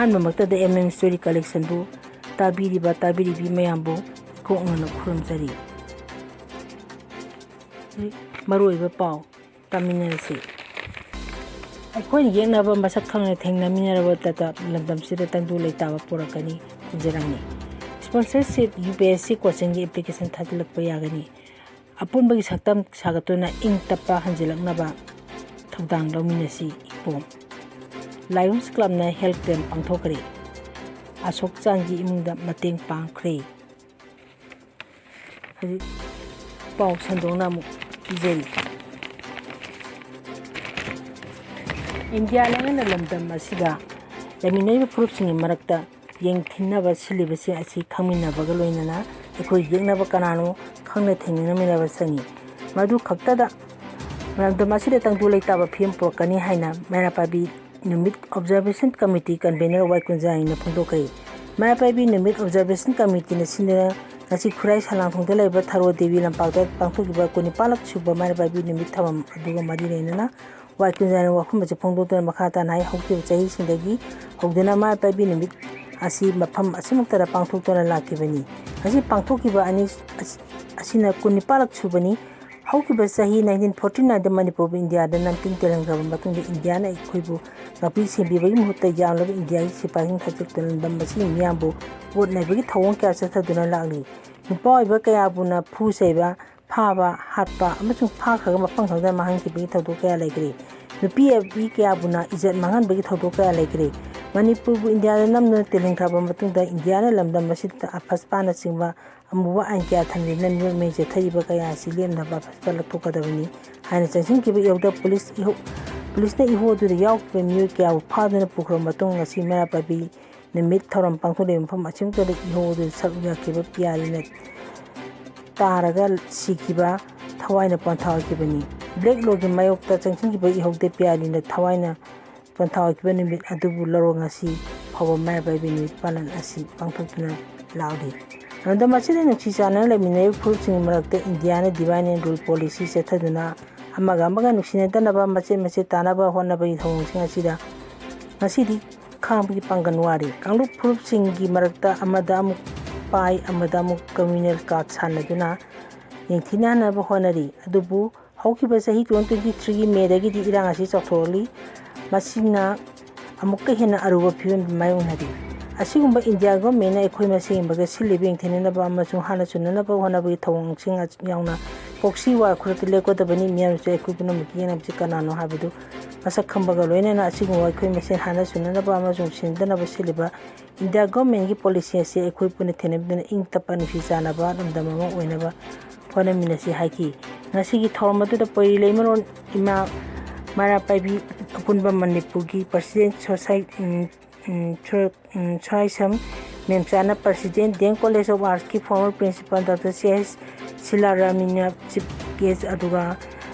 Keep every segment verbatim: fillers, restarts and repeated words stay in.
ꯑꯍꯥꯟꯕꯃꯛꯇꯗ M M Story Collectionꯕꯨ ꯇꯥꯕꯤꯔꯤꯕ ꯇꯥꯕꯤꯔꯤꯕꯤ ꯃꯌꯥꯝꯕꯨ ꯏꯀꯣꯛꯅꯅ ꯈꯨꯔꯨꯝꯖꯔꯤ꯫ ꯃꯔꯨꯑꯣꯏꯕ ꯄꯥꯎ ꯇꯥꯃꯤꯟꯅꯔꯁꯤ꯫ ꯑꯩꯈꯣꯏꯅ ꯌꯦꯛꯅꯕ ꯃꯁꯛ ꯈꯪꯅ ꯊꯦꯡꯅꯃꯤꯟꯅꯔꯕ ꯇꯇꯥ ꯂꯝꯗꯝꯁꯤꯗ ꯇꯪꯗꯨ ꯂꯩꯇꯥꯕ ꯄꯨꯔꯛꯀꯅꯤ꯫ ꯈꯨꯟꯖꯔꯪꯅꯤ꯫ Sponsorship UPSC coachingꯒꯤ application ꯊꯥꯖꯤꯜꯂꯛꯄ ꯌꯥꯒꯅꯤ꯫ ꯑꯄꯨꯟꯕꯒꯤ ꯁꯛꯇꯝ ꯁꯥꯒꯠꯇꯨꯅ ꯏꯪ ꯇꯞꯄ ꯍꯟꯖꯤꯜꯂꯛꯅꯕ ꯊꯧꯗꯥꯡ ꯂꯧꯃꯤꯟꯅꯁꯤ꯫ ꯏꯄꯣꯝ꯫ Lions Clubꯅ health camp ꯄꯥꯡꯊꯣꯛꯈ꯭ꯔꯦ꯫ ꯑꯁꯣꯛ ꯆꯥꯟꯒꯤ ꯏꯃꯨꯡꯗ ꯃꯇꯦꯡ ꯄꯥꯡꯈ꯭ꯔꯦ꯫ ꯍꯧꯖꯤꯛ ꯄꯥꯎ ꯁꯟꯗꯣꯛꯅ ꯑꯃꯨꯛ ꯄꯤꯖꯔꯤ꯫ ꯏꯟꯗꯤꯌꯥ ꯂꯩꯉꯥꯛꯅ ꯂꯝꯗꯝ ꯑꯁꯤꯗ ꯂꯩꯃꯤꯟꯅꯔꯤꯕ ꯐꯨꯔꯨꯞꯁꯤꯡꯒꯤ ꯃꯔꯛꯇ ꯌꯦꯡꯊꯤꯟꯅꯕ ꯁꯤꯜꯂꯤꯕꯁꯤꯡ ꯑꯁꯤ ꯈꯪꯃꯤꯟꯅꯕꯒ ꯂꯣꯏꯅꯅ ꯑꯩꯈꯣꯏ ꯌꯦꯛꯅꯕ ꯀꯅꯥꯅꯣ ꯈꯪꯅ ꯊꯦꯡꯅꯃꯤꯟꯅꯕ ꯆꯪꯏ꯫ ꯃꯗꯨ ꯈꯛꯇꯗ ꯂꯝꯗꯝ ꯑꯁꯤꯗ ꯇꯪꯗꯨ ꯂꯩꯇꯥꯕ ꯐꯤꯕꯝ ꯄꯨꯔꯛꯀꯅꯤ ꯍꯥꯏꯅ ꯃꯩꯔꯥ ꯄꯥꯏꯕꯤ ꯅꯨꯃꯤꯠ Observation Committee convener ꯋꯥꯏ ꯀꯨꯟꯖꯥꯅꯤꯅ ꯐꯣꯡꯗꯣꯛꯈ꯭ꯔꯦ꯫ ꯃꯩꯔꯥ ꯄꯥꯏꯕꯤ ꯅꯨꯃꯤꯠ Observation Committeeꯅ ꯁꯤꯟꯗꯨꯅ ꯉꯁꯤ ꯈꯨꯔꯥꯏ ꯁꯂꯥꯡꯊꯣꯡꯗ ꯂꯩꯕ ꯊꯔꯣ ꯗꯦꯕꯤ ꯂꯝꯄꯥꯛꯇ ꯄꯥꯡꯊꯣꯛꯈꯤꯕ ꯀꯨꯟꯅꯤꯄꯥꯜꯂꯛ ꯁꯨꯕ ꯃꯩꯔꯥ ꯄꯥꯏꯕꯤ ꯅꯨꯃꯤꯠ ꯊꯧꯔꯝ ꯑꯗꯨꯒ ꯃꯔꯤ ꯂꯩꯅꯅ ꯋꯥꯏ ꯀꯨꯟꯖꯥꯅ ꯋꯥꯐꯝ ꯑꯁꯤ ꯐꯣꯡꯗꯣꯛꯇꯨꯅ ꯃꯈꯥ ꯇꯥꯅ ꯍꯥꯏ, ꯍꯧꯈꯤꯕ ꯆꯍꯤꯁꯤꯡꯗꯒꯤ ꯍꯧꯗꯨꯅ ꯃꯩꯔꯥ ꯄꯥꯏꯕꯤ ꯅꯨꯃꯤꯠ ꯑꯁꯤ ꯃꯐꯝ ꯑꯁꯤꯃꯛꯇꯗ ꯄꯥꯡꯊꯣꯛꯇꯨꯅ ꯂꯥꯛꯈꯤꯕꯅꯤ꯫ ꯉꯁꯤ ꯄꯥꯡꯊꯣꯛꯈꯤꯕ ꯑꯅꯤ ꯑꯁ-, ꯑꯁꯤꯅ ꯀꯨꯟꯅꯤꯄꯥꯜꯂꯛ ꯁꯨꯕꯅꯤ꯫ ꯍꯧꯈꯤꯕ ꯆꯍꯤ nineteen forty nineꯗ ꯃꯅꯤꯄꯨꯔꯕꯨ ꯏꯟꯗꯤꯌꯥꯗ ꯅꯝꯇꯤꯡ ꯇꯦꯜꯍꯟꯈ꯭ꯔꯕ ꯃꯇꯨꯡꯗ ꯏꯟꯗꯤꯌꯥꯅ ꯑꯩꯈꯣꯏꯕꯨ ꯉꯥꯛꯄꯤ ꯁꯦꯟꯕꯤꯕꯒꯤ ꯃꯍꯨꯠꯇ ꯌꯥꯝꯂꯕ ꯏꯟꯗꯤꯌꯥꯒꯤ ꯁꯤꯐꯥꯏꯁꯤꯡ ꯊꯥꯗꯣꯛꯇꯨꯅ ꯂꯝꯗꯝ ꯑꯁꯤꯒꯤ ꯃꯤꯌꯥꯝꯕꯨ ꯑꯣꯠ ꯅꯩꯕꯒꯤ ꯊꯧꯑꯣꯡ ꯀꯌꯥ ꯆꯠꯊꯗꯨꯅ ꯂꯥꯛꯂꯤ꯫ ꯅꯨꯄꯥ ꯑꯣꯏꯕ ꯀꯌꯥꯕꯨꯅ ꯐꯨ ꯆꯩꯕ, ꯐꯥꯕ, ꯍꯥꯠꯄ ꯑꯃꯁꯨꯡ ꯐꯥꯈ꯭ꯔꯒ ꯃꯐꯝ ꯈꯪꯗꯅ ꯃꯥꯡꯍꯟꯈꯤꯕꯒꯤ ꯊꯧꯗꯣꯛ ꯀꯌꯥ ꯂꯩꯈ꯭ꯔꯦ꯫ ꯅꯨꯄꯤ ꯑꯣꯏꯕꯤ ꯀꯌꯥꯕꯨꯅ ꯏꯖꯠ ꯃꯥꯡꯍꯟꯕꯒꯤ ꯊꯧꯗꯣꯛ ꯀꯌꯥ ꯂꯩꯈ꯭ꯔꯦ꯫ ꯃꯅꯤꯄꯨꯔꯕꯨ ꯏꯟꯗꯤꯌꯥꯗ ꯅꯝꯗꯨꯅ ꯇꯦꯜꯍꯟꯈ꯭ꯔꯕ ꯃꯇꯨꯡꯗ ꯏꯟꯗꯤꯌꯥꯅ ꯂꯝꯗꯝ ꯑꯁꯤꯗ ꯑꯐꯁꯄꯥꯅꯆꯤꯡꯕ ꯑꯃꯨꯕ ꯑꯥꯏꯟ ꯀꯌꯥ ꯊꯝꯂꯤꯕꯅ ꯃꯤꯑꯣꯠ ꯃꯤꯅꯩ ꯆꯠꯊꯔꯤꯕ ꯀꯌꯥ ꯑꯁꯤ ꯂꯦꯞꯅꯕ ꯑꯐꯁꯄꯥ ꯂꯧꯊꯣꯛꯀꯗꯕꯅꯤ ꯍꯥꯏꯅ ꯆꯪꯁꯤꯟꯈꯤꯕ ꯏꯍꯧꯗ ꯄꯨꯂꯤꯁ ꯏꯍꯧ-, ꯄꯨꯂꯤꯁꯅ ꯏꯍꯧ ꯑꯗꯨꯗ ꯌꯥꯎꯈꯤꯕ ꯃꯤꯑꯣꯏ ꯀꯌꯥꯕꯨ ꯐꯥꯗꯨꯅ ꯄꯨꯈ꯭ꯔꯕ ꯃꯇꯨꯡ ꯉꯁꯤ ꯃꯩꯔꯥ ꯄꯥꯏꯕꯤ ꯅꯨꯃꯤꯠ ꯊꯧꯔꯝ ꯄꯥꯡꯊꯣꯛꯂꯤꯕ ꯃꯐꯝ ꯑꯁꯤꯃꯛꯇꯗ ꯏꯍꯧ ꯑꯗꯨꯗ ꯁꯔꯨꯛ ꯌꯥꯈꯤꯕ ꯄꯤꯌꯥꯂꯤꯅ ꯇꯥꯔꯒ ꯁꯤꯈꯤꯕ ꯊꯋꯥꯏꯅ ꯄꯣꯟꯊꯥ ꯑꯣꯏꯈꯤꯕꯅꯤ꯫ Black lawꯒꯤ ꯃꯥꯌꯣꯛꯇ ꯆꯪꯁꯤꯟꯈꯤꯕ ꯏꯍꯧꯗ ꯄꯤꯌꯥꯂꯤꯅ ꯊꯋꯥꯏꯅ ꯄꯣꯟꯊꯥ ꯑꯣꯏꯈꯤꯕ ꯅꯨꯃꯤꯠ ꯑꯗꯨꯕꯨ ꯂꯧꯔꯒ ꯉꯁꯤ ꯐꯥꯎꯕ ꯃꯩꯔꯥ ꯄꯥꯏꯕꯤ ꯅꯨꯃꯤꯠ ꯄꯥꯂꯟ ꯑꯁꯤ ꯄꯥꯡꯊꯣꯛꯇꯨꯅ ꯂꯥꯛꯂꯤ꯫ ꯂꯝꯗꯝ ꯑꯁꯤꯗ ꯅꯨꯡꯁꯤ ꯆꯥꯟꯅꯅ ꯂꯩꯃꯤꯟꯅꯔꯤꯕ ꯐꯨꯔꯨꯞꯁꯤꯡꯒꯤ ꯃꯔꯛꯇ ꯏꯟꯗꯤꯌꯥꯅ divide and rule policy ꯆꯠꯊꯗꯨꯅ ꯑꯃꯒ ꯑꯃꯒ ꯅꯨꯡꯁꯤꯅꯗꯅꯕ, ꯃꯆꯦꯠ ꯃꯆꯦꯠ ꯇꯥꯅꯕ ꯍꯣꯠꯅꯕꯒꯤ ꯊꯧꯑꯣꯡꯁꯤꯡ ꯑꯁꯤꯗ ꯉꯁꯤꯗꯤ ꯈꯥꯡꯕꯒꯤ ꯄꯥꯡꯒꯜ ꯋꯥꯔꯤ꯫ ꯀꯥꯡꯂꯨꯞ ꯐꯨꯔꯨꯞꯁꯤꯡꯒꯤ ꯃꯔꯛꯇ ꯑꯃꯗ ꯑꯃꯨꯛ ꯄꯥꯏ, ꯑꯃꯗ ꯑꯃꯨꯛ communal card ꯁꯥꯟꯅꯗꯨꯅ ꯌꯦꯡꯊꯤꯅꯅꯕ ꯍꯣꯠꯅꯔꯤ꯫ ꯑꯗꯨꯕꯨ ꯍꯧꯈꯤꯕ ꯆꯍꯤ twenty twenty-threeꯒꯤ ꯃꯦꯗꯒꯤꯗꯤ ꯏꯔꯥꯡ ꯑꯁꯤ ꯆꯥꯎꯊꯣꯔꯛꯂꯤ꯫ ꯃꯁꯤꯅ ꯑꯃꯨꯛꯀ ꯍꯦꯟꯅ ꯑꯔꯨꯕ ꯐꯤꯕꯝ ꯃꯥꯌꯣꯛꯅꯔꯤ꯫ ꯑꯁꯤꯒꯨꯝꯕ ꯏꯟꯗꯤꯌꯥ ꯒꯣꯔꯃꯦꯟꯅ ꯑꯩꯈꯣꯏ ꯃꯁꯦꯟꯒꯤ ꯁꯤꯜꯂꯤꯕ ꯌꯦꯡꯊꯤꯅꯅꯕ ꯑꯃꯁꯨꯡ ꯍꯥꯟꯅ ꯁꯨꯅꯅꯕ ꯍꯣꯠꯅꯕꯒꯤ ꯊꯧꯑꯣꯡꯁꯤꯡ ꯌꯥꯎꯅ ꯄ꯭ꯔꯣꯛꯁꯤ ꯋꯥꯔ ꯈꯨꯗꯛꯇ ꯂꯦꯞꯀꯗꯕꯅꯤ꯫ ꯃꯤꯌꯥꯝꯁꯨ ꯑꯩꯈꯣꯏ ꯄꯨꯝꯅꯃꯛꯀꯤ ꯌꯦꯡꯅꯕꯁꯤ ꯀꯅꯥꯅꯣ ꯍꯥꯏꯕꯗꯨ ꯃꯁꯛ ꯈꯪꯕꯒ ꯂꯣꯏꯅꯅ ꯑꯁꯤꯒꯨꯝꯕ ꯑꯩꯈꯣꯏ ꯃꯁꯦꯟ ꯍꯥꯟꯅ ꯁꯨꯅꯅꯕ ꯑꯃꯁꯨꯡ ꯁꯤꯟꯗꯅꯕ ꯁꯤꯜꯂꯤꯕ ꯏꯟꯗꯤꯌꯥ ꯒꯣꯔꯃꯦꯟꯒꯤ ꯄꯣꯂꯤꯁꯤ ꯑꯁꯤ ꯑꯩꯈꯣꯏ ꯄꯨꯟꯅ ꯊꯦꯡꯅꯃꯤꯟꯅꯗꯨꯅ ꯏꯪ ꯇꯞꯄ, ꯅꯨꯡꯁꯤ ꯆꯥꯟꯅꯕ ꯂꯝꯗꯝ ꯑꯃ ꯑꯣꯏꯅꯕ ꯍꯣꯠꯅꯃꯤꯟꯅꯁꯤ ꯍꯥꯏꯈꯤ꯫ ꯉꯁꯤꯒꯤ ꯊꯧꯔꯝ ꯑꯗꯨꯗ ꯄꯣꯏꯔꯤ ꯂꯩꯃꯔꯣꯟ ꯏꯃꯥ ꯃꯩꯔꯥ ꯄꯥꯏꯕꯤ ꯑꯄꯨꯟꯕ ꯃꯅꯤꯄꯨꯔꯒꯤ President Society, um, um, show-, um, ꯁꯣꯏꯁꯝ ꯃꯦꯝꯆꯥꯅ President, D M College of Artsꯀꯤ former Principal Doctor C H ꯁꯤꯂꯥꯔꯥꯃꯤꯅ Chief Guest, ꯑꯗꯨꯒ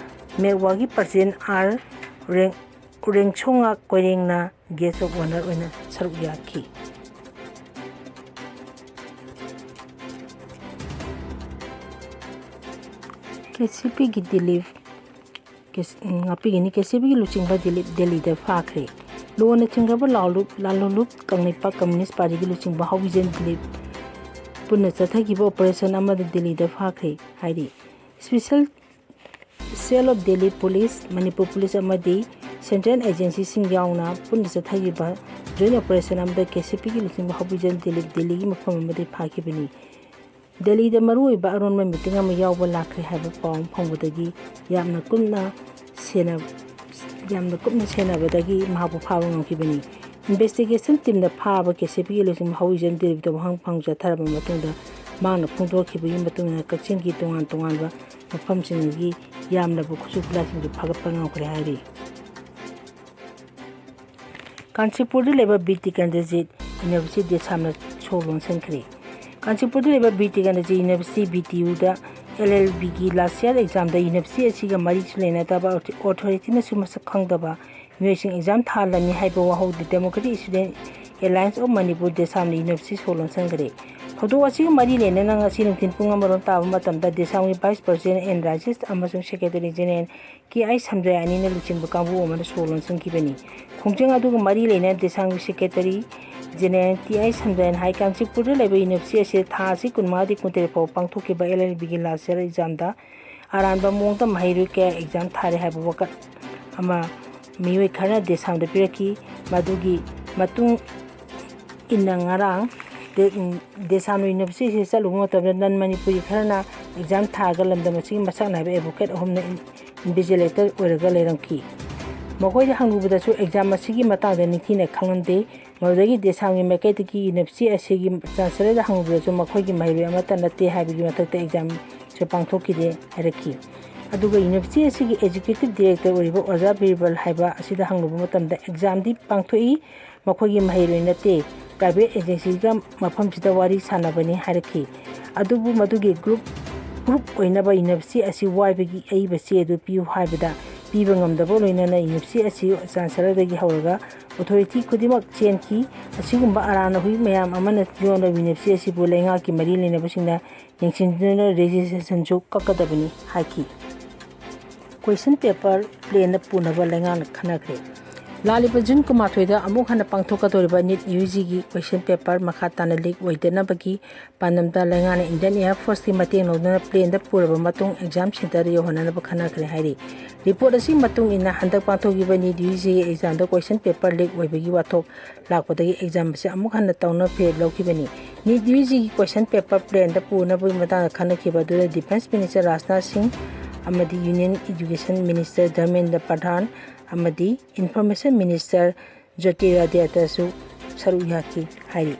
ꯃꯦꯛꯋꯥꯒꯤ President R ꯔꯦꯡ-, ꯔꯦꯡꯁꯣꯉꯥ ꯀꯣꯏꯔꯦꯡꯅ Guest of Honour ꯑꯣꯏꯅ ꯁꯔꯨꯛ ꯌꯥꯈꯤ꯫ KCPꯒꯤ ꯗꯤꯂꯤꯞ, ꯀꯦꯁ-, ꯎꯝ, ꯉꯥꯛꯄꯤꯒꯅꯤ, KCPꯒꯤ ꯂꯨꯆꯤꯡꯕ ꯗꯤꯂꯤꯞ ꯗꯦꯜꯂꯤꯗ ꯐꯥꯈ꯭ꯔꯦ꯫ ꯂꯣꯟꯅ ꯊꯤꯡꯈ꯭ꯔꯕ ꯂꯥꯂꯨꯞ, ꯂꯥꯂꯨꯂꯨꯞ ꯀꯪꯂꯩꯄꯥꯛ Communist Partyꯒꯤ ꯂꯨꯆꯤꯡꯕ ꯍꯥꯎꯕꯤꯖꯟ ꯗꯤꯂꯤꯞ ꯄꯨꯟꯅ ꯆꯠꯊꯈꯤꯕ operation ꯑꯃꯗ ꯗꯦꯜꯂꯤꯗ ꯐꯥꯈ꯭ꯔꯦ ꯍꯥꯏꯔꯤ꯫ Special Cell of Delhi Police, Manipur police ꯑꯃꯗꯤ Central Agencyꯁꯤꯡ ꯌꯥꯎꯅ ꯄꯨꯟꯅ ꯆꯠꯊꯈꯤꯕ joint operation ꯑꯃꯗ KCPꯒꯤ ꯂꯨꯆꯤꯡꯕ ꯍꯥꯎꯕꯤꯖꯟ ꯗꯤꯂꯤꯞ ꯗꯦꯜꯂꯤꯒꯤ ꯃꯐꯝ ꯑꯃꯗꯒꯤ ꯐꯥꯈꯤꯕꯅꯤ꯫ ꯗꯦꯜꯂꯤꯗ ꯃꯔꯨꯑꯣꯏꯕ ꯑꯔꯣꯟꯕ meeting ꯑꯃ ꯌꯥꯎꯕ ꯂꯥꯛꯈ꯭ꯔꯦ ꯍꯥꯏꯕ ꯄꯥꯎ ꯑꯃ ꯐꯪꯕꯗꯒꯤ ꯌꯥꯝꯅ ꯀꯨꯞꯅ ꯁꯦꯟꯅ-, ꯌꯥꯝꯅ ꯀꯨꯞꯅ ꯁꯦꯟꯅꯕꯗꯒꯤ ꯃꯍꯥꯛꯄꯨ ꯐꯥꯕ ꯉꯝꯈꯤꯕꯅꯤ꯫ Investigation teamꯅ ꯐꯥꯕ KCPꯒꯤ ꯂꯨꯆꯤꯡꯕ ꯍꯥꯎꯕꯤꯖꯟ ꯗꯤꯂꯤꯞꯇ ꯋꯥꯍꯪ ꯐꯪ ꯆꯠꯊꯔꯕ ꯃꯇꯨꯡꯗ ꯃꯍꯥꯛꯅ ꯐꯣꯡꯗꯣꯛꯈꯤꯕꯒꯤ ꯃꯇꯨꯡ ꯏꯟꯅ ꯀꯛꯆꯤꯡꯒꯤ ꯇꯣꯉꯥꯟ ꯇꯣꯉꯥꯟꯕ ꯃꯐꯝꯁꯤꯡꯗꯒꯤ ꯌꯥꯝꯂꯕ ꯈꯨꯠꯁꯨ ꯈꯨꯠꯂꯥꯏꯁꯤꯡꯗꯨ ꯐꯥꯒꯠꯄ ꯉꯝꯈ꯭ꯔꯦ ꯍꯥꯏꯔꯤ꯫ ꯀꯥꯟꯆꯤꯄꯨꯔꯗ ꯂꯩꯕ ꯕꯤꯔ ꯇꯤꯀꯦꯟꯗ꯭ꯔꯖꯤꯠ University ꯗꯦꯁꯥꯝꯅ ꯁꯣ ꯂꯣꯟꯁꯤꯟꯈ꯭ꯔꯦ꯫ ꯀꯥꯟꯆꯤꯄꯨꯔꯗ ꯂꯩꯕ Bir Tikendrajit University, BTUꯗ LLBꯒꯤ last year examꯗ University ꯑꯁꯤꯒ ꯃꯔꯤꯁꯨ ꯂꯩꯅꯗꯕ, authorityꯅꯁꯨ ꯃꯁꯛ ꯈꯪꯗꯕ ꯃꯤꯑꯣꯏꯁꯤꯡ exam ꯊꯥꯍꯜꯂꯝꯃꯤ ꯍꯥꯏꯕ ꯋꯥꯍꯧꯗꯤ Democratic Student Alliance of Manipur, ꯗꯦꯁꯥꯝꯅ ꯌꯨꯅꯤꯚꯔꯁꯤꯇꯤ ꯁꯣ ꯂꯣꯟꯁꯤꯟꯈ꯭ꯔꯦ꯫ ꯊꯧꯗꯣꯛ ꯑꯁꯤꯒꯤ ꯃꯔꯤ ꯂꯩꯅꯅ ꯉꯁꯤ ꯅꯨꯡꯊꯤꯜ ꯄꯨꯡ ꯑꯃꯔꯣꯝ ꯇꯥꯕ ꯃꯇꯝꯗ ꯗꯦꯁꯥꯝꯒꯤ Vice President N Rajesh ꯑꯃꯁꯨꯡ Secretary General K I ꯁꯝꯖꯥꯏ ꯑꯅꯤꯅ ꯂꯨꯆꯤꯡꯕ ꯀꯥꯡꯕꯨ ꯑꯃꯅ ꯁꯣ ꯂꯣꯟꯁꯤꯟꯈꯤꯕꯅꯤ꯫ ꯈꯣꯡꯖꯪ ꯑꯗꯨꯒ ꯃꯔꯤ ꯂꯩꯅꯅ ꯗꯦꯁꯥꯝꯒꯤ Secretary General T I ꯁꯝꯖꯥꯏꯅ ꯍꯥꯏ, ꯀꯥꯟꯆꯤꯄꯨꯔꯗ ꯂꯩꯕ ꯌꯨꯅꯤꯚꯔꯁꯤꯇꯤ ꯑꯁꯤꯗ ꯊꯥ ꯑꯁꯤ ꯀꯨꯟꯃꯉꯥꯗꯒꯤ ꯀꯨꯟꯇꯔꯦꯠ ꯐꯥꯎꯕ ꯄꯥꯡꯊꯣꯛꯈꯤꯕ L L B ꯒꯤ last year exam ꯗ ꯑꯔꯥꯟꯕ ꯃꯑꯣꯡꯗ ꯃꯍꯩꯔꯣꯏ ꯀꯌꯥ exam ꯊꯥꯔꯦ ꯍꯥꯏꯕ ꯋꯥꯀꯠ ꯑꯃ ꯃꯤꯑꯣꯏ ꯈꯔꯅ ꯗꯦꯁꯥꯝꯗ ꯄꯤꯔꯛꯈꯤ꯫ ꯃꯗꯨꯒꯤ ꯃꯇꯨꯡ ꯏꯟꯅ ꯉꯔꯥꯡ ꯗꯦ-, ꯗꯦꯁꯥꯝ ꯌꯨꯅꯤꯚꯔꯁꯤꯇꯤꯁꯤꯗ ꯆꯠꯂꯨꯕ ꯃꯇꯝꯗ non Manipuri ꯈꯔꯅ exam ꯊꯥꯔꯒ ꯂꯝꯗꯝ ꯑꯁꯤꯒꯤ ꯃꯁꯛ ꯅꯥꯏꯕ advocate ꯑꯍꯨꯝꯅ ꯏꯟ-, invigilator ꯑꯣꯏꯔꯒ ꯂꯩꯔꯝꯈꯤ꯫ ꯃꯈꯣꯏꯗ ꯍꯪꯂꯨꯕꯗꯁꯨ exam ꯑꯁꯤꯒꯤ ꯃꯇꯥꯡꯗ ꯅꯤꯡꯊꯤꯅ ꯈꯪꯂꯝꯗꯦ꯫ ꯃꯗꯨꯗꯒꯤ ꯗꯦꯁꯥꯝꯒꯤ ꯃꯥꯏꯀꯩꯗꯒꯤ ꯌꯨꯅꯤꯚꯔꯁꯤꯇꯤ ꯑꯁꯤꯒꯤ ꯆꯥꯟꯁꯦꯂꯔꯗ ꯍꯪꯂꯨꯕꯗꯁꯨ ꯃꯈꯣꯏꯒꯤ ꯃꯍꯩꯔꯣꯏ ꯑꯃꯠꯇ ꯅꯠꯇꯦ ꯍꯥꯏꯕꯒꯤ ꯃꯊꯛꯇ exam ꯁꯨ ꯄꯥꯡꯊꯣꯛꯈꯤꯗꯦ ꯍꯥꯏꯔꯛꯈꯤ꯫ ꯑꯗꯨꯒ ꯌꯨꯅꯤꯚꯔꯁꯤꯇꯤ ꯑꯁꯤꯒꯤ executive director ꯑꯣꯏꯔꯤꯕ ꯑꯣꯖꯥ ꯕꯤꯔꯕꯜ ꯍꯥꯏꯕ ꯑꯁꯤꯗ ꯍꯪꯂꯨꯕ ꯃꯇꯝꯗ exam ꯗꯤ ꯄꯥꯡꯊꯣꯛꯏ, ꯃꯈꯣꯏꯒꯤ ꯃꯍꯩꯔꯣꯏ ꯅꯠꯇꯦ, private agency ꯒ ꯃꯐꯝꯁꯤꯗ ꯋꯥꯔꯤ ꯁꯥꯟꯅꯕꯅꯤ ꯍꯥꯏꯔꯛꯈꯤ꯫ ꯑꯗꯨꯕꯨ ꯃꯗꯨꯒꯤ group, proof ꯑꯣꯏꯅꯕ ꯌꯨꯅꯤꯚꯔꯁꯤꯇꯤ ꯑꯁꯤ ꯋꯥꯏꯕꯒꯤ ꯑꯏꯕ ꯆꯦ ꯑꯗꯨ ꯄꯤꯌꯨ ꯍꯥꯏꯕꯗ ꯄꯤꯕ ꯉꯝꯗꯕ ꯂꯣꯏꯅꯅ ꯌꯨꯅꯤꯚꯔꯁꯤꯇꯤ ꯑꯁꯤ ꯆꯥꯟꯁꯦꯂꯔꯗꯒꯤ ꯍꯧꯔꯒ authority ꯈꯨꯗꯤꯡꯃꯛ ꯆꯦꯟꯈꯤ꯫ ꯑꯁꯤꯒꯨꯝꯕ ꯑꯔꯥꯟ ꯑꯍꯨꯏ ꯃꯌꯥꯝ ꯑꯃꯅ ꯌꯣꯟꯕ ꯌꯨꯅꯤꯚꯔꯁꯤꯇꯤ ꯑꯁꯤꯕꯨ ꯂꯩꯉꯥꯛꯀꯤ ꯃꯔꯤ ꯂꯩꯅꯕꯁꯤꯡꯅ ꯌꯦꯡꯁꯤꯟꯗꯨꯅ registration ꯁꯨ ꯀꯛꯀꯗꯕꯅꯤ ꯍꯥꯏꯈꯤ꯫ Question paper plane ꯗ ꯄꯨꯅꯕ ꯂꯩꯉꯥꯛꯅ ꯈꯟꯅꯈ꯭ꯔꯦ꯫ ꯂꯥꯛꯂꯤꯕ ꯖꯨꯟ ꯀꯨꯟꯃꯥꯊꯣꯏꯗ ꯑꯃꯨꯛ ꯍꯟꯅ ꯄꯥꯡꯊꯣꯛꯀꯗꯧꯔꯤꯕ NEET UG ꯒꯤ question paper ꯃꯈꯥ ꯇꯥꯅ leak ꯑꯣꯏꯗꯅꯕꯒꯤ ꯄꯥꯟꯗꯝꯗ ꯂꯩꯉꯥꯛꯅ Indian Air Force ꯀꯤ ꯃꯇꯦꯡ ꯂꯧꯗꯨꯅ plane ꯗ ꯄꯨꯔꯕ ꯃꯇꯨꯡ exam center ꯗ ꯌꯧꯍꯟꯅꯅꯕ ꯈꯟꯅꯈ꯭ꯔꯦ ꯍꯥꯏꯔꯤ꯫ Report ꯑꯁꯤꯒꯤ ꯃꯇꯨꯡ ꯏꯟꯅ, ꯍꯟꯗꯛ ꯄꯥꯡꯊꯣꯛꯈꯤꯕ NEET UG ꯒꯤ exam ꯗ question paper leak ꯑꯣꯏꯕꯒꯤ ꯋꯥꯊꯣꯛ ꯂꯥꯛꯄꯗꯒꯤ exam ꯑꯁꯤ ꯑꯃꯨꯛ ꯍꯟꯅ ꯇꯧꯅꯕ ꯐꯤꯔꯦꯞ ꯂꯧꯈꯤꯕꯅꯤ꯫ NEET UG ꯒꯤ question paper plane ꯗ ꯄꯨꯅꯕꯒꯤ ꯃꯇꯥꯡꯗ ꯈꯟꯅꯈꯤꯕ ꯑꯗꯨꯗ Defence Minister ꯔꯥꯖꯅꯥꯊ ꯁꯤꯡ ꯑꯃꯗꯤ Union Education Minister ꯙꯔꯃꯦꯟꯗ꯭ꯔ ꯄ꯭ꯔꯙꯥꯟ ꯑꯃꯗꯤ Information Minister ꯖ꯭ꯌꯣꯇꯤꯔꯥꯗꯤꯇ꯭ꯌꯁꯨ ꯁꯔꯨꯛ ꯌꯥꯈꯤ ꯍꯥꯏꯔꯤ꯫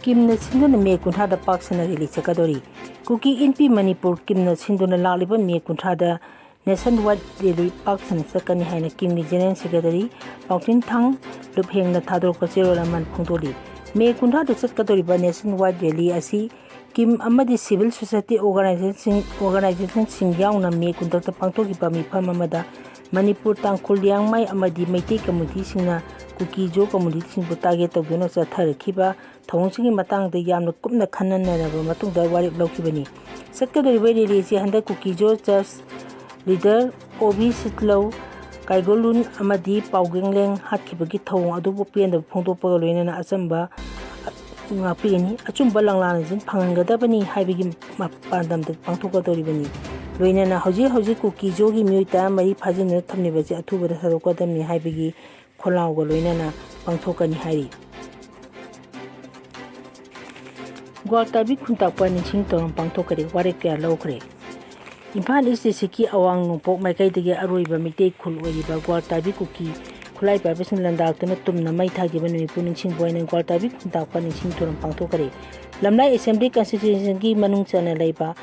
ꯀꯤꯝꯅ ꯁꯤꯟꯗꯨꯅ ꯃꯦ ꯀꯨꯟꯊ꯭ꯔꯥꯗ ꯄꯥꯛ ꯁꯟꯅ rally ꯆꯠꯀꯗꯧꯔꯤ꯫ ꯀꯨꯀꯤ ꯏꯟꯄꯤ ꯃꯅꯤꯄꯨꯔ ꯀꯤꯝꯅ ꯁꯤꯟꯗꯨꯅ ꯂꯥꯛꯂꯤꯕ ꯃꯦ ꯀꯨꯟꯊ꯭ꯔꯥꯗ nationwide rally ꯄꯥꯛ ꯁꯟꯅ ꯆꯠꯀꯅꯤ ꯍꯥꯏꯅ ꯀꯤꯝꯒꯤ General Secretary ꯄꯥꯎꯊꯤꯟꯊꯥꯡ ꯂꯨꯞꯍꯦꯡꯅ ꯊꯥꯗꯣꯔꯛꯄ ꯆꯦꯔꯣꯜ ꯑꯃꯅ ꯐꯣꯡꯗꯣꯛꯂꯤ꯫ ꯃꯦ ꯀꯨꯟꯊ꯭ꯔꯥꯗ ꯆꯠꯀꯗꯧꯔꯤꯕ nationwide rally ꯑꯁꯤ ꯀꯤꯝ ꯑꯃꯗꯤ civil society organization ꯁꯤꯡ, organization ꯁꯤꯡ ꯌꯥꯎꯅ ꯃꯦ ꯀꯨꯟꯇꯔꯨꯛꯇ ꯄꯥꯡꯊꯣꯛꯈꯤꯕ ꯃꯤꯐꯝ ꯑꯃꯗ ꯃꯅꯤꯄꯨꯔ, ꯇꯥꯡꯈꯨꯜ, ꯂꯤꯌꯥꯡꯃꯩ ꯑꯃꯗꯤ ꯃꯩꯇꯩ ꯀꯝꯃꯨꯅꯤꯇꯤꯁꯤꯡꯅ ꯀꯨꯀꯤ-ꯖꯣ ꯀꯝꯃꯨꯅꯤꯇꯤꯁꯤꯡꯕꯨ ꯇꯥꯔꯒꯦꯠ ꯇꯧꯗꯨꯅ ꯆꯠꯊꯔꯛꯈꯤꯕ ꯊꯧꯑꯣꯡꯁꯤꯡꯒꯤ ꯃꯇꯥꯡꯗ ꯌꯥꯝꯅ ꯀꯨꯞꯅ ꯈꯟꯅ ꯅꯩꯅꯔꯕ ꯃꯇꯨꯡꯗ ꯋꯥꯔꯦꯞ ꯂꯧꯈꯤꯕꯅꯤ꯫ ꯆꯠꯀꯗꯧꯔꯤꯕ ꯔꯦꯂꯤ ꯑꯁꯤ ꯍꯟꯗꯛ ꯀꯨꯀꯤ-ꯖꯣ ꯆꯔꯆ ꯂꯤꯗꯔ ꯑꯣ ꯕꯤ ꯁꯤꯠꯂꯧ ꯀꯥꯏꯒꯣꯂꯨꯟ ꯑꯃꯗꯤ ꯄꯥꯎꯒꯦꯡꯂꯦꯡ ꯍꯥꯠꯈꯤꯕꯒꯤ ꯊꯧꯑꯣꯡ ꯑꯗꯨꯕꯨ ꯄꯦꯟꯗꯕ ꯐꯣꯡꯗꯣꯛꯄꯒ ꯂꯣꯏꯅꯅ ꯑꯆꯝꯕ ꯉꯥꯛꯄꯤꯒꯅꯤ, ꯑꯆꯨꯝꯕ ꯂꯪꯂꯥꯟ ꯑꯁꯤ ꯐꯪꯍꯟꯒꯗꯕꯅꯤ ꯍꯥꯏꯕꯒꯤ ꯃ-, ꯄꯥꯟꯗꯝꯗ ꯄꯥꯡꯊꯣꯛꯀꯗꯧꯔꯤꯕꯅꯤ꯫ ꯂꯣꯏꯅꯅ ꯍꯧꯖꯤꯛ ꯍꯧꯖꯤꯛ ꯀꯨꯀꯤ-ꯖꯣꯒꯤ ꯃꯤꯑꯣꯏ ꯇꯔꯥꯃꯔꯤ ꯐꯥꯖꯤꯟꯗꯨꯅ ꯊꯝꯂꯤꯕ ꯑꯁꯤ ꯑꯊꯨꯕꯗ ꯊꯥꯗꯣꯛꯀꯗꯕꯅꯤ ꯍꯥꯏꯕꯒꯤ ꯈꯣꯜꯂꯥꯎꯒ ꯂꯣꯏꯅꯅ ꯄꯥꯡꯊꯣꯛꯀꯅꯤ ꯍꯥꯏꯔꯤ꯫ ꯒ꯭ꯋꯥꯜꯇꯥꯕꯤ ꯈꯨꯟꯇꯥꯛꯄ ꯅꯤꯡꯁꯤꯡ ꯊꯧꯔꯝ ꯄꯥꯡꯊꯣꯛꯈ꯭ꯔꯦ, ꯋꯥꯔꯦꯞ ꯀꯌꯥ ꯂꯧꯈ꯭ꯔꯦ꯫ ꯏꯝꯐꯥꯜ ꯏꯁ ꯗꯤꯁꯇ꯭ꯔꯤꯛꯀꯤ ꯑꯋꯥꯡ ꯅꯣꯡꯄꯣꯛ ꯃꯥꯏꯀꯩꯗꯒꯤ ꯑꯔꯣꯏꯕ ꯃꯤꯇꯩ ꯈꯨꯜ ꯑꯣꯏꯔꯤꯕ ꯒ꯭ꯋꯥꯜꯇꯥꯕꯤ ꯀꯨꯀꯤ ꯈꯨꯠꯂꯥꯏ ꯄꯥꯏꯕꯁꯤꯡꯅ ꯂꯥꯟꯗꯥꯔꯛꯇꯨꯅ ꯇꯨꯝꯅ ꯃꯩ ꯊꯥꯈꯤꯕ ꯅꯨꯃꯤꯠꯄꯨ ꯅꯤꯡꯁꯤꯡꯕ ꯑꯣꯏꯅ ꯒ꯭ꯋꯥꯜꯇꯥꯕꯤ ꯈꯨꯟꯇꯥꯛꯄ ꯅꯤꯡꯁꯤꯡ ꯊꯧꯔꯝ ꯄꯥꯡꯊꯣꯛꯈ꯭ꯔꯦ꯫ ꯂꯝꯂꯥꯏ ꯑꯦꯁꯦꯝꯕ꯭ꯂꯤ ꯀꯟꯁꯇꯤꯇ꯭ꯌꯨꯁꯟꯒꯤ ꯃꯅꯨꯡ ꯆꯟꯅ ꯂꯩꯕ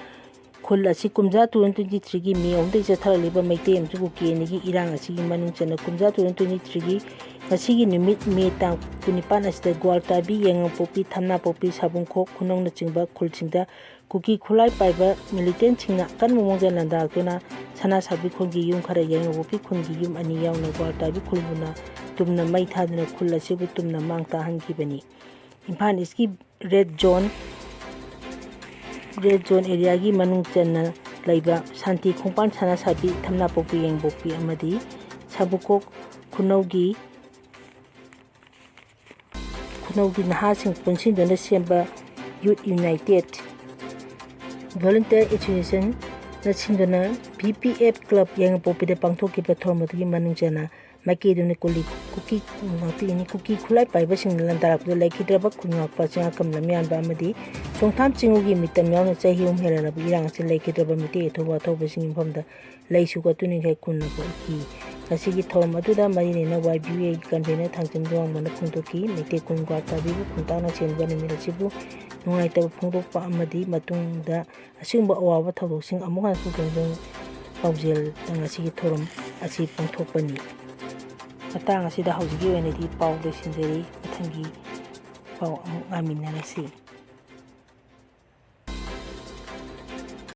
ꯈꯨꯜ ꯑꯁꯤ ꯀꯨꯝꯖꯥ two thousand twenty three ꯒꯤ ꯃꯦ ꯑꯍꯨꯝꯗꯒꯤ ꯆꯠꯊꯔꯛꯂꯤꯕ ꯃꯩꯇꯩ ꯑꯃꯁꯨꯡ ꯀꯨꯀꯤ ꯑꯅꯤꯒꯤ ꯏꯔꯥꯡ ꯑꯁꯤꯒꯤ ꯃꯅꯨꯡ ꯆꯟꯅ ꯀꯨꯝꯖꯥ two thousand twenty three ꯒꯤ ꯉꯁꯤꯒꯤ ꯅꯨꯃꯤꯠ ꯃꯦ ꯇꯥꯡ ꯀꯨꯟꯅꯤꯄꯥꯟ ꯑꯁꯤꯗ ꯒ꯭ꯋꯥꯜꯇꯥꯕꯤ, ꯌꯥꯏꯉꯪꯄꯣꯛꯄꯤ, ꯊꯝꯅꯥꯄꯣꯛꯄꯤ, ꯁꯥꯕꯨꯡꯈꯣꯛ, ꯈꯨꯅꯧꯅꯆꯤꯡꯕ ꯈꯨꯜꯁꯤꯡꯗ ꯀꯨꯀꯤ ꯈꯨꯠꯂꯥꯏ ꯄꯥꯏꯕ ꯃꯤꯂꯤꯇꯦꯟꯁꯤꯡꯅ ꯑꯀꯟꯕ ꯃꯑꯣꯡꯗ ꯂꯥꯟꯗꯥꯔꯛꯇꯨꯅ ꯁꯅꯥꯁꯥꯕꯤ ꯈꯨꯜꯒꯤ ꯌꯨꯝ ꯈꯔ, ꯌꯥꯏꯉꯪꯄꯣꯛꯄꯤ ꯈꯨꯜꯒꯤ ꯌꯨꯝ ꯑꯅꯤ ꯌꯥꯎꯅ ꯒ꯭ꯋꯥꯜꯇꯥꯕꯤ ꯈꯨꯜꯕꯨꯅ ꯇꯨꯝꯅ ꯃꯩ ꯊꯥꯗꯨꯅ ꯈꯨꯜ ꯑꯁꯤꯕꯨ ꯇꯨꯝꯅ ꯃꯥꯡ ꯇꯥꯛꯍꯟꯈꯤꯕꯅꯤ꯫ ꯏꯝꯐꯥꯜ ꯏꯁꯀꯤ ꯔꯦꯗ ꯖꯣꯟ, ꯔꯦꯗ ꯖꯣꯟ ꯑꯦꯔꯤꯌꯥꯒꯤ ꯃꯅꯨꯡ ꯆꯟꯅ ꯂꯩꯕ ꯁꯥꯟꯇꯤ ꯈꯣꯡꯄꯥꯟ, ꯁꯅꯥꯁꯥꯕꯤ, ꯊꯝꯅꯥꯄꯣꯛꯄꯤ, ꯌꯥꯏꯉꯪꯄꯣꯛꯄꯤ ꯑꯃꯗꯤ ꯁꯥꯕꯨꯡꯈꯣꯛ ꯈꯨꯅꯧꯒꯤ, ꯈꯨꯅꯧꯒꯤ ꯅꯍꯥꯁꯤꯡ ꯄꯨꯟꯁꯤꯟꯗꯨꯅ ꯁꯦꯝꯕ ꯌꯨꯠ ꯌꯨꯅꯥꯏꯇꯦꯠ ꯚꯣꯂꯨꯟꯇꯤꯌꯔ ꯑꯦꯁꯣꯁꯤꯌꯦꯁꯟꯅ ꯁꯤꯟꯗꯨꯅ ꯚꯤ ꯄꯤ ꯑꯦꯐ ꯀ꯭ꯂꯕ ꯌꯥꯏꯉꯪꯄꯣꯛꯄꯤꯗ ꯄꯥꯡꯊꯣꯛꯈꯤꯕ ꯊꯧꯔꯝ ꯑꯗꯨꯒꯤ ꯃꯅꯨꯡ ꯆꯟꯅ ꯃꯥꯏꯀꯩꯗꯨꯅ ꯀꯨꯂꯤ ꯀꯨꯀꯤ ꯉꯥꯛꯄꯤꯒꯅꯤ꯫ ꯀꯨꯀꯤ ꯈꯨꯠꯂꯥꯏ ꯄꯥꯏꯕꯁꯤꯡꯅ ꯂꯥꯟꯗꯥꯔꯛꯄꯗ ꯂꯩꯈꯤꯗ꯭ꯔꯕ ꯈꯨꯟꯉꯥꯛꯄ ꯆꯤꯡꯉꯥꯛꯀꯝ ꯂꯝꯌꯥꯟꯕ ꯑꯃꯗꯤ ꯆꯣꯡꯊꯥꯝ ꯆꯤꯡꯉꯨꯒꯤ ꯃꯤꯇꯝ ꯌꯥꯎꯅ ꯆꯍꯤ ꯑꯍꯨꯝ ꯍꯦꯜꯂꯛꯂꯕ ꯏꯔꯥꯡ ꯑꯁꯤꯗ ꯂꯩꯈꯤꯗ꯭ꯔꯕ ꯃꯤꯇꯩ ꯑꯊꯧꯕ ꯑꯊꯧꯕꯁꯤꯡ ꯃꯐꯝꯗ ꯂꯩꯁꯨ ꯀꯠꯇꯨꯅ ꯏꯀꯥꯏ ꯈꯨꯔꯨꯝꯅꯕ ꯎꯠꯈꯤ꯫ ꯉꯁꯤꯒꯤ ꯊꯧꯔꯝ ꯑꯗꯨꯗ ꯃꯔꯤ ꯂꯩꯅ ꯋꯥꯏ ꯕꯤ ꯌꯨ ꯑꯦꯒꯤ ꯀꯟꯚꯦꯅꯔ ꯊꯥꯡꯖꯝ ꯂꯨꯋꯥꯡꯕꯅ ꯐꯣꯡꯗꯣꯛꯈꯤ꯫ ꯃꯩꯇꯩ ꯈꯨꯟ ꯒ꯭ꯋꯥꯜꯇꯥꯕꯤꯕꯨ ꯈꯨꯟꯇꯥꯛꯅ ꯆꯦꯟꯕ ꯅꯨꯃꯤꯠ ꯑꯁꯤꯕꯨ ꯅꯨꯡꯉꯥꯏꯇꯕ ꯐꯣꯡꯗꯣꯛꯄ ꯑꯃꯗꯤ ꯃꯇꯨꯡꯗ ꯑꯁꯤꯒꯨꯝꯕ ꯑꯋꯥꯕ ꯊꯧꯗꯣꯛꯁꯤꯡ ꯑꯃꯨꯛ ꯍꯟꯅ ꯊꯣꯛꯇꯅꯕ ꯄꯥꯎꯖꯦꯜꯗ ꯉꯁꯤꯒꯤ ꯊꯧꯔꯝ ꯑꯁꯤ ꯄꯥꯡꯊꯣꯛꯄꯅꯤ꯫ ꯃꯇꯥꯡ ꯑꯁꯤꯗ ꯍꯧꯖꯤꯛꯀꯤ ꯑꯣꯏꯅꯗꯤ ꯄꯥꯎ ꯂꯣꯏꯁꯤꯟꯖꯔꯤ꯫ ꯃꯊꯪꯒꯤ ꯄꯥꯎ ꯑꯃꯨꯛ ꯉꯥꯏꯃꯤꯟꯅꯔꯁꯤ꯫